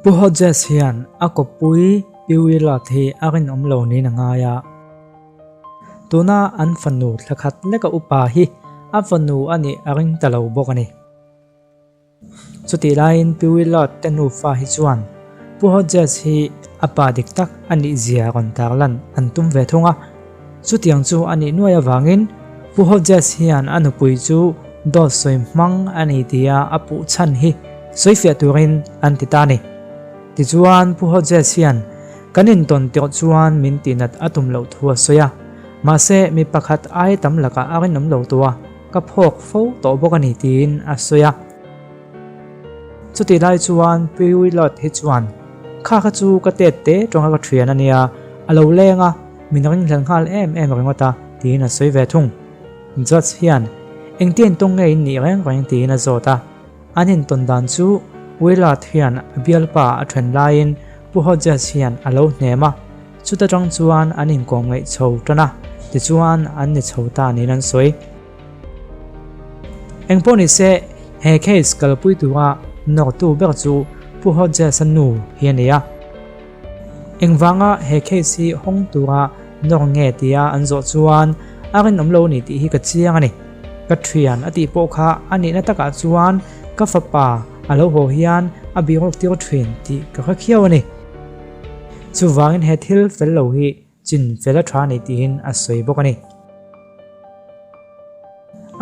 Pu Hodges hian a kawppui Pi Willard hi a rinawm lo niin a ngai a. Tuna an fanu thla khat leka upa hi a fanu a nih a ring ta lo bawk a ni. Chutih laiin Pi Willard te nufa hi chuan Pu Hodges hi a pa dik tak a nih zia rawn tarlan an tum ve thung a. Chutiang chu a nih nuai avangin Pu Hodges hian a nupui chu dawt sawi hmang a ni tia a puh chhan hi sawifiah turin an ti ta a ni. Tichuan Pu Hodges hian kan intawn tirh chuan min tihnat a tum loh thu a sawi a, mahse mi pakhat ai tam lakah a rinawm lo tua ka phawk fo tawh bawk a ni tiin a sawi a. Chutih lai chuan Pi Willard hi chuan kha kha chu ka tet te tawnga ka thian a nia, a lo leng a, min ringhlel nghal em em ringawt a tiin a sawi ve thung. Judge hian engtia intawng nge in nih reng reng tiin a zawt a, an intawn dan chu Willard hian a bialpa a then laiin Pu Hodges hian a lo hnem a, chuta tang chuan an inkawm ngaih chho tan a, tichuan an ni chho ta niin an sawi. Engpawh ni se, he case kalpui tura nawrtu ber chu Pu Hodges-a nu hi a ni a. Engvanga he case hi hawng tura nawr nge tia an zawh chuan a rinawm lo ni tih hi ka chiang a ni. Ka thian a tih pawh kha a nihna takah chuan ka fapa a lo haw hian a biruak tir thin tih ka hre khiau a ni. Chuvangin he thil fel lo hi chin fel a tha a ni tiin a sawi bawk a ni.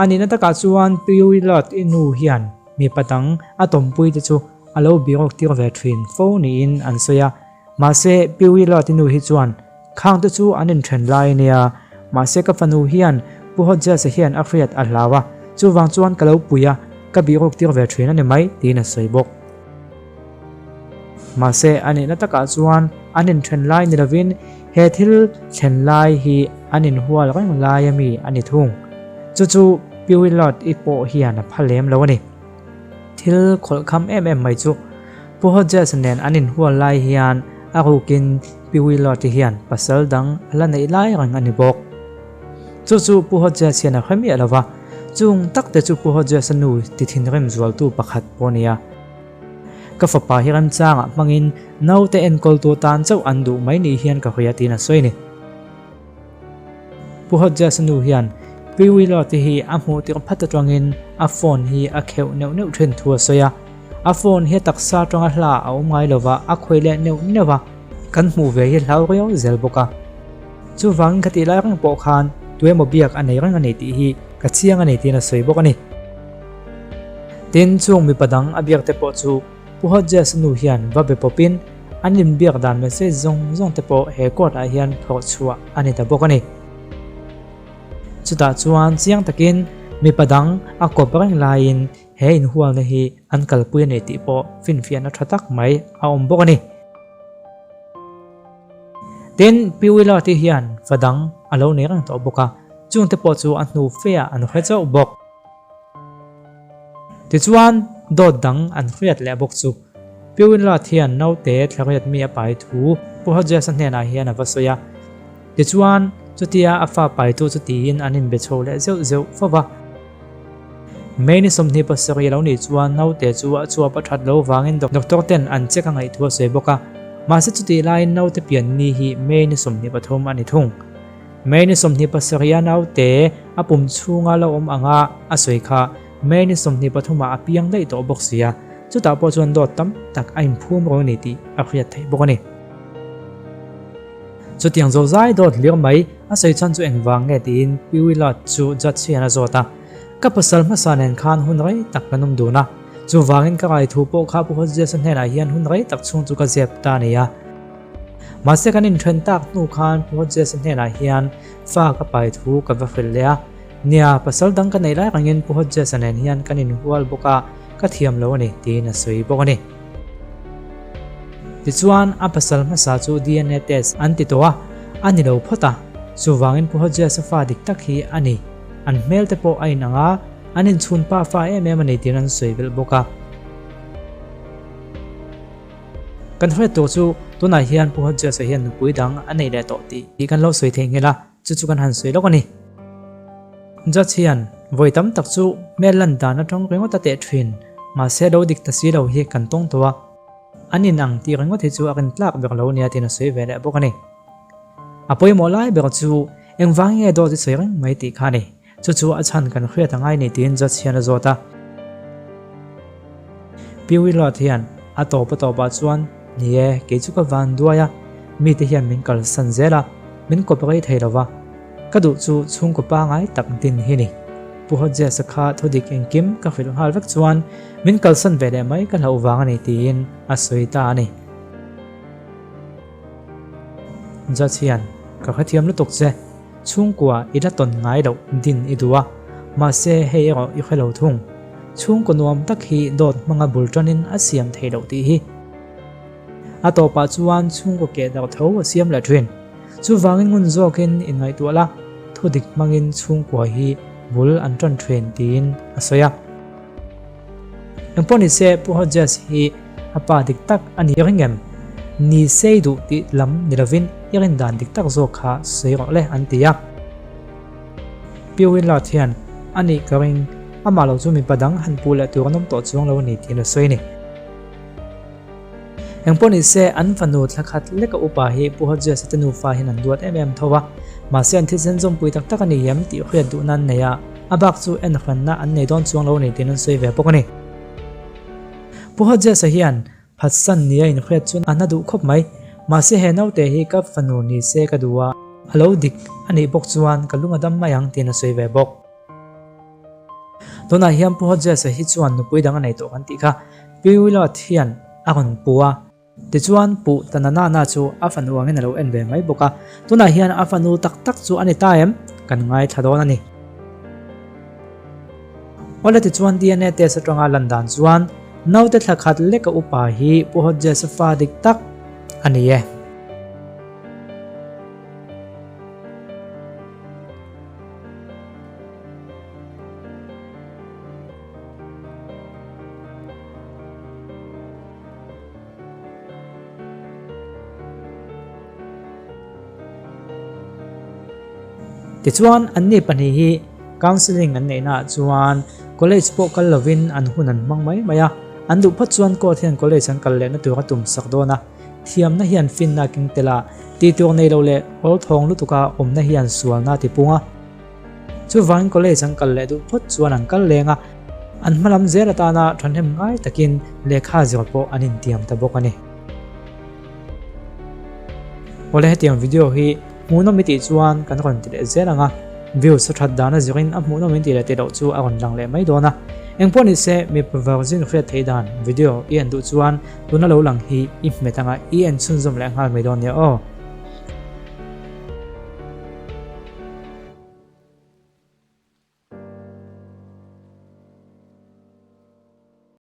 A nihna takah chuan Pi Willard i nu hian mipa dang a tawmpui te chu a lo biruak tir ve thin fo niin an sawi a. Mahse Pi Willard i nu hi chuan khang te chu an inthen lai a nia, mahse ka fanu hian Pu Hodges-a hian a hriat a hlau a, chuvang chuan ka lo pui a, ka biruak tir ve thin a ni mai tiin a sawi bawk. Mahse a nihna takah chuan an inthen lai ni lovin he thil thlen lai hi an inhual reng lai a mi a ni thung. Chu chu Pi Willard i pawh hian a pha lem lo a ni. Thil khawlhkham em em mai chu Pu Hodges nen an inhual lai hian a rukin Pi Willard i hian pasal dang a la neih lai reng a ni bawk. Chu chu Pu Hodges hian a hre miah lo va, chung tak te chu Pu Hodges-a nu ti thinrim zualtu pakhat pawh a ni a. Ka fapa hi remchangah hmangin naute enkawltu tan chauh an duh mai ni hian ka hria tiin a sawi a ni. Pu Hodges-a nu hian Pi Willow te hi a hmuh tirh phat atangin a phone hi a kheuh neuh neuh thin thu a sawi a. A phone hi a taksa atanga hla a awm ngai lova a khawi leh neuh neuh a, kan hmuh ve hi hlau riau zel bawk a. Chuvangin ka tih lai reng pawh khan tuemaw biak a nei reng a ni tih hi ka chiang a ni tiin a sawi bawk a ni. Tin, chung mipa dang a biak te pawh chu Pu Hodges nu hian va be pawpin an inbiak dan message zawng zawng te pawh he court ah hian phawrh chhuah a ni ta bawk a ni. Chutah chuan chiang takin mipa dang a kawp reng laiin he inhualna hi an kalpui a ni tih pawh finfiahna tha tak mai a awm bawk a ni. Tin, Pi Willard hi hian fa dang a lo nei reng tawh bawk a, chungte pawh chu a hnu fe ah an hre chauh bawk. Tichuan, dawt dang an hriat leh bawk chu. Pi Winlat hian naute thlariat mi a pai thu Pu Hodges-a hnenah hian a va sawi a. Tichuan, chutia a fa paitu chu tiin an inbe chho leh zeuh zeuh fo va. May ni 27 a lo nih chuan naute chu a chuap a that lo vangin doctor ten an check a ngaih thu a sawi bawk a. Mahse chutih laiin naute pian ni hi May ni 23 a ni thung. May ni 27 a naute a pum chhunga lo awm anga a sawi kha May ni 23 ah a piang daih tawh bawk si a, chutah pawh chuan dawt tam tak a inphum ro a ni tih a hriat theih bawk a ni. Chutiang zo zai dawt hlir mai a sawi chhan chu engvang nge tiin Pi Willard chu judge hian a zawt a, Ka pasal hmasa nen khan hun rei tak kan awm dun a, chuvangin ka ngaithu pawh kha Pu Hodges-a hnenah hian hun rei tak chhung chu ka zep ta a ni a. Mahse kan inthen tak hnu khan Pu Hodges-a hnenah hian fa ka pai thu ka va hrilh leh a, Nia, pasal dang ka neih lai rengin Pu Hodges-a nen hian kan inhual bawk a, ka thiam lo a ni tiin a sawi bawk a ni. Tichuan, a pasal hmasa chu DNA test an ti tawh a, a ni lo phawt a, chuvangin Pu Hodges-a fa dik tak hi a ni. An hmel te pawh a inang a, an inchhun pa fa em em a ni tiin an sawi belh bawk a. Kan hriat tur chu tunah hian Pu Hodges-a hian nupui dang a nei leh tawh tih tih kan lo sawi theihnghilh a, chu chu kan han sawi lawk a ni. Judge hian vawi tam tak chu hmel lan dan atang ringawt a teh thin, mahse lo dik ta si lo hi kan tawng tawh a. An inang tih ringawt hi chu a rintlak ber lo nia tiin a sawi ve leh bawk a ni. A pawimawh lai ber chu engvang nge dawt i sawi reng mai tih kha a ni. Chu chu a chhan kan hriat a ngai ni tiin judge hian a zawt a. Pi Willard hian a tawp a tawpah chuan, Ni e, kei chu ka van duai a, mite hian min kalsan zel a, min kawp rei thei lo va. Ka duh chu chhungkaw pangai tak din hi ni. Pu Hodges-a kha thudik engkim ka hrilh nghal vek chuan min kalsan ve leh mai ka hlauh vang a ni tiin a sawi ta a ni. Judge hian, Ka hrethiam lutuk che, chhungkua i la tawn ngai loh din i duh a, mahse hei erawh i hre lo thung. Chhungkaw nuam tak hi dawt hmanga bul tanin a siam thei loh tih hi. A tawpah chuan chhungkaw keh darh tho a siam leh thin. Chuvangin ngun zawkin inngaihtuah la, thudik hmangin chhungkua hi bul an tan thin tiin a sawi a. Engpawh ni se Pu Hodges hi a pa dik tak a ni ring em? Ni sei duh tih lam ni lovin i rindan dik tak zawk kha sawi rawh le an ti a. Pi Willard hian a nih ka ring, amah lo chu mipa dang han puh leh tur an awm tawh chuang lo a ni tiin a sawi a ni. Engpawh ni se, an fanu thla khat leka upa hi Pu Hodges-a te nufa hian an duat em em tho a, mahse an thisen zawmpui tak tak a ni em tih hriat duhna an nei a, a bak chu en hranna an nei dawn chuang lo a ni tiin an sawi ve bawk a ni. Pu Hodges-a hian phatsan nia inhriat chu a na duh khawp mai, mahse he naute hi ka fanu ni se ka duh a, a lo dik a nih bawk chuan ka lung a dam mai ang tiin a sawi ve bawk. Tunah hian Pu Hodges-a hi chuan nupui dang a nei tawh kan tih kha Pi Willard hian a rawn pu a. Tichuan Pu Tananana chu a fanu angin a lo en ve mai bawk a, tunah hian a fanu tak tak chu a ni ta em? Kan ngaithla dawn a ni. Awle tichuan DNA test atanga lan dan chuan naute thla khat leka upa hi Pu Hodges-a fa dik tak a ni e. Tichuan, anni pahnih hi counselling an neihnaah chuan college pawh kal lovin an hun an hmang mai mai a, an duh phawt chuan court hian college an kal lehna tur a tum sak dawn a, thiamna hian finna a keng tel a, tihtur nei lo leh awlthawng lutuka awmna hian sualna a tipung a. Chuvangin college an kal leh duh phawt chuan an kal leng a, an hma lam zel atana thahnem ngai takin lehkha zir pawh an intiam ta bawk a ni. Awle hetiang video hi hmuhnawm i tih chuan kan rawn ti leh zel ang a, views a that dan a zirin a hmuhnawm in tih leh tih loh chu a rawn lang leh mai dawn a. Engpawh ni se mipa virgin hriat theih dan video i en duh chuan tuna lo lang hi i hmet anga i en chhunzawm leh nghal mai dawn nia aw.